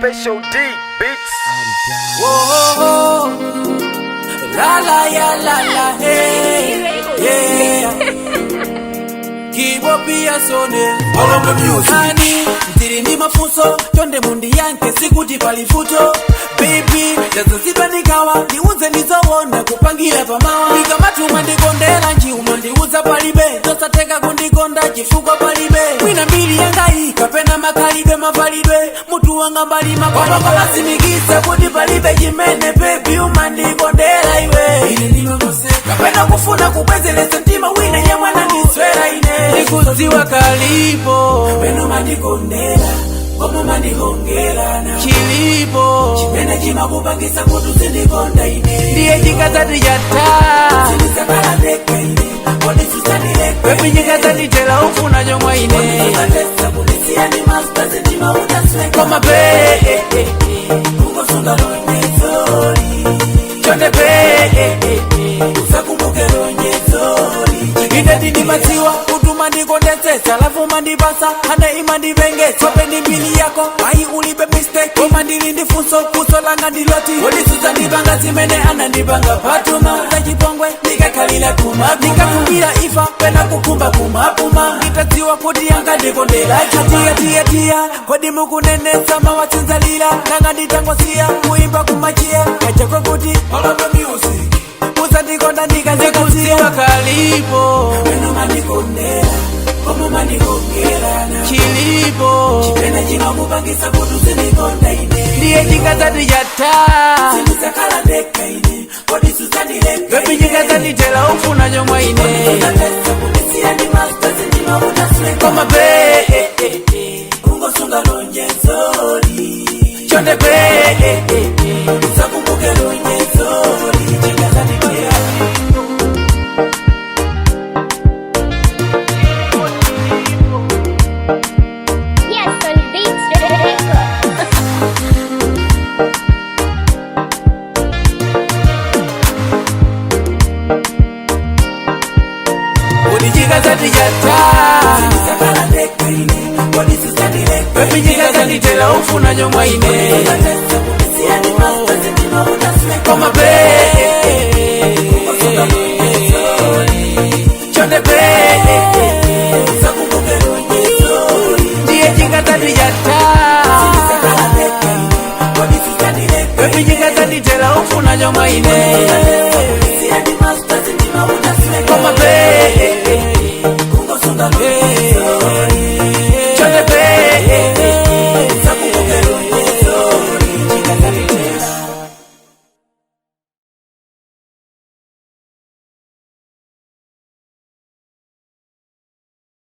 Special D Beats. Whoa, la la ya la la hey, yeah. Kibopi sone All of the music. Honey, ndiri ndi mafunso chonde mundiyankhe sikuti pali vuto baby ndazazidwa ndiuze ndizoona kupangira pamawa ikamatuma ndikondera njiuma ndiuza palibe tosateka kundikonda chifukwa palibe mwina mbiri yangayi kapena makhalidwe mavalidwe mutu wanga mbali makwamakwamasimikisa kuti palibe chimene baby umandikondera iwe ine ndimangoseka kapena kufuna kubwezeretsa mtima wina yemwana ndiswera ine ndikudziwa kalipo kapena umandikondera koma mandihongerana chilipo chimene chimakupangisa kuti uzindikonda ine ndiye chikadzati chatha sindisakala ndekha ine kodi sisanileke baby chikadzandithera ufuna chomwe ine koma be ungosunga lonjezoli chonde be usakumbuke lonjezoli ine ndindimadziwa kuti umandikondetsetsa lafu umandipasa ane imandipengetsa pe ndi mbiri yako ayi ulibe mistake koma ndili ndi funso funso langa ndiloti kodi ndipanga zimene anandipanga patuma zachipongwe ndikakhalira kuma ndikakumbira ifa pena kukhumba kumapuma nditadziwa kuti angandikondera chatiya tiya tiya kodi mukunenetsa mawatsinzalira nanga nditangosiya kuimba kumachiya kachakwe kuti All of the music. uzandikonda ndikazikudziwa kalipo peno mandikondera koma mandihongerana chilipo chimene chimakupangisa kuti uzindikonda ine ndiye chikadzati chatha sindisakhala ndekha ine kodi susandileke baby chikadzandithera ufuna chomwe ine koma be ungosunga lonjezoli chonde be usakumbuke lonjezoli chikadzandithera. Yes, on Beats Record. Kodi chikadzati chatha baby chikadzandithera ufuna chomwe ine koma be chonde be ndiye chikadzati chatha baby chikadzandithera ufuna chomwe ine.